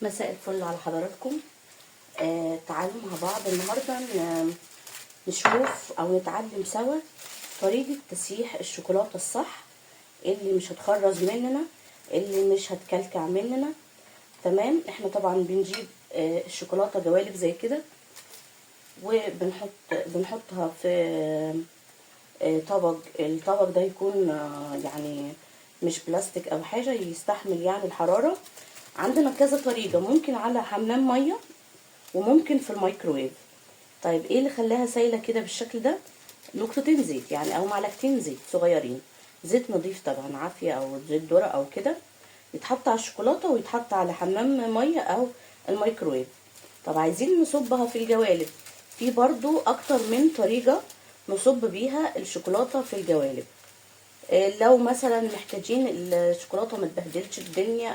مساء الفل على حضراتكم. تعالوا مع بعض النهارده نشوف او نتعلم سوا طريقة تسييح الشوكولاتة الصح اللي مش هتخرز مننا، اللي مش هتكلكع مننا. تمام، احنا طبعا بنجيب الشوكولاتة جوالب زي كده وبنحطها في طبق. الطبق ده يكون يعني مش بلاستيك او حاجة، يستحمل يعني الحرارة. عندنا كذا طريقة، ممكن على حمام مية وممكن في الميكروويف. طيب ايه اللي خلاها سايلة كده بالشكل ده؟ نقطتين زيت يعني او معلقتين زيت صغيرين، زيت نظيف طبعا، عافية او زيت ذرة او كده، يتحط على الشوكولاتة ويتحط على حمام مية او الميكروويف. طب عايزين نصبها في الجوالب، في برضو اكتر من طريقة نصب بيها الشوكولاتة في الجوالب. لو مثلا محتاجين الشوكولاتة ما تبهدلش الدنيا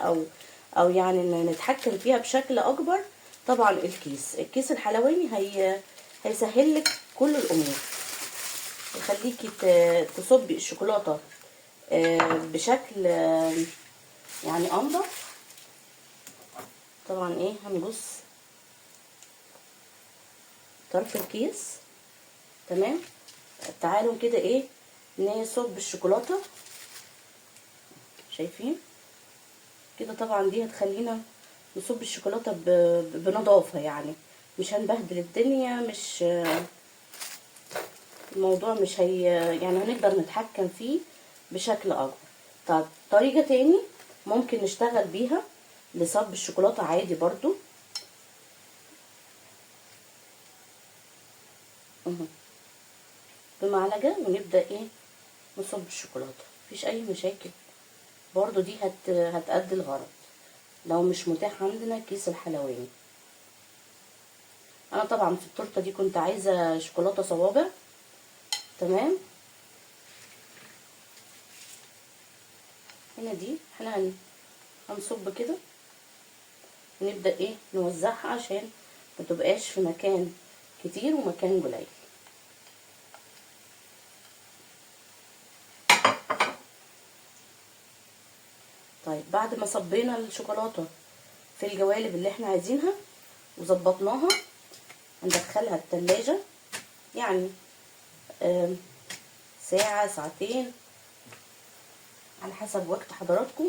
او يعني نتحكم فيها بشكل اكبر، طبعا الكيس الحلواني هيسهل لك كل الامور، يخليكي تصبي الشوكولاتة بشكل يعني انضف. طبعا هنبص طرف الكيس. تمام، تعالوا كده نصب الشوكولاتة. شايفين كده؟ طبعا دي هتخلينا نصب الشوكولاتة بنظافة، يعني مش هنبهدل الدنيا، مش الموضوع مش هي يعني هنقدر نتحكم فيه بشكل اكبر. طب طريقة تاني ممكن نشتغل بيها لصب الشوكولاتة عادي برضو، بمعلقة ونبدأ نصب الشوكولاتة، مفيش اي مشاكل برضو، دي هتأدي الغرض لو مش متاح عندنا كيس الحلواني. انا طبعا في التورتة دي كنت عايزة شوكولاتة صوابع. تمام، هنا دي احنا هنصب كده ونبدأ نوزعها عشان ما تبقاش في مكان كتير ومكان قليل. طيب بعد ما صبينا الشوكولاتة في الجوالب اللي احنا عايزينها وظبطناها، هندخلها التلاجة يعني ساعة ساعتين على حسب وقت حضراتكم،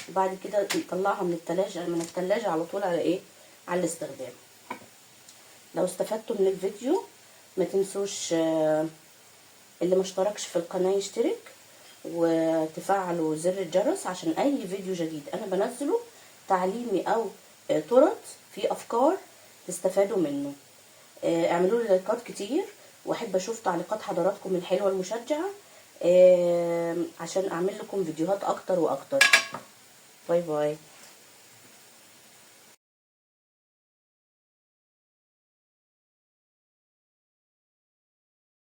وبعد كده نطلعها من التلاجة على طول على على الاستخدام. لو استفدتوا من الفيديو ما تنسوش اللي ما اشتركش في القناة يشترك، وتفعلوا زر الجرس عشان اي فيديو جديد انا بنزله تعليمي او طرق في افكار تستفادوا منه. اعملوا لي لايكات كتير، واحب اشوف تعليقات حضراتكم الحلوة المشجعة، عشان اعمل لكم فيديوهات اكتر واكتر. bye bye.